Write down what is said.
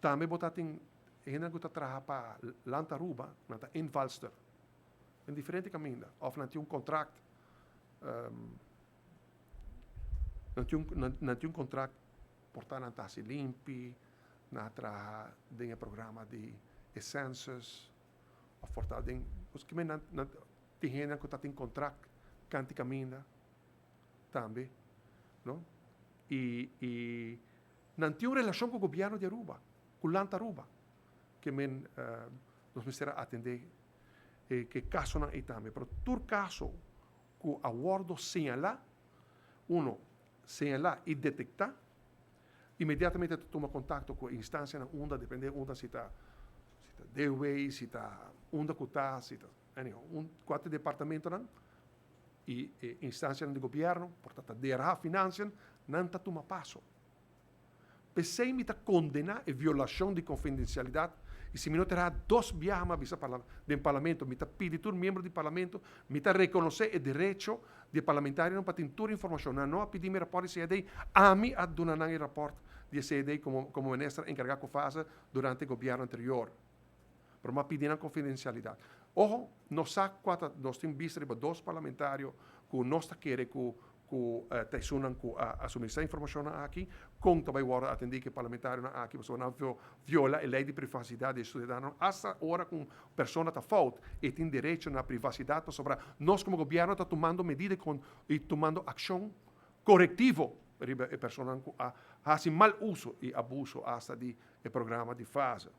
Tambe bo tin hende ku ta traha pa Land Aruba, nan ta invalster. Den diferente kaminda. Òf nan tin un kontrakt, nan tin un kontrakt, por ta nan ta limpi, nan traha den programa di census, òf por ta den, ku nan, nan tin hende ku tin kontrakt kant'i kaminda tambe, no? I nan tin un relashon ku gobièrnu di Aruba, ku Land Aruba, ke men nos mester atendé ku kasonan ei tambe. Pero tur kaso ku a wòrdu señalá, uno, señalá i detektá, inmediatamente tuma kontakto ku instansianan unda, dependé unda, si ta DW, si ta unda ku ta, si ta, anyhow, un kuater departamentonan i instansianan di gobièrnu, por tantu, DRH, Financiën, nan ta tuma paso. P'esei mi ta kondená e violashon di konfidensialidat i si mi no tera dos biaha m'a bisa den parlamento, mi ta pidi tur miembro di parlamento, mi ta rekonosé e derecho di parlamentarionan pa tin tur informashon. Nan no a pidi mi rapòrt di CAD, ami a duna nan e rapòrt di CAD komo minister enkargá ku fase durante e gobièrnu anterior. Pero m'a pidi nan konfidensialidat. Ojo, nos sa kuater, nos tin bista riba dos parlamentario ku nos ta kere ku ta esunnan ku a suministrá informashon aki, kon tambe wòrdu atendí ku parlamentarionan aki, pasobra nan viola e lei di privasidat di siudadano, hasta ora ku persona ta fout i tin derecho na privasidat, pasobra nos komo gobièrnu ta tumando medida i tumando akshon korektivo riba e persona ku a hasi mal uso i abuso hasta di e programa di fase.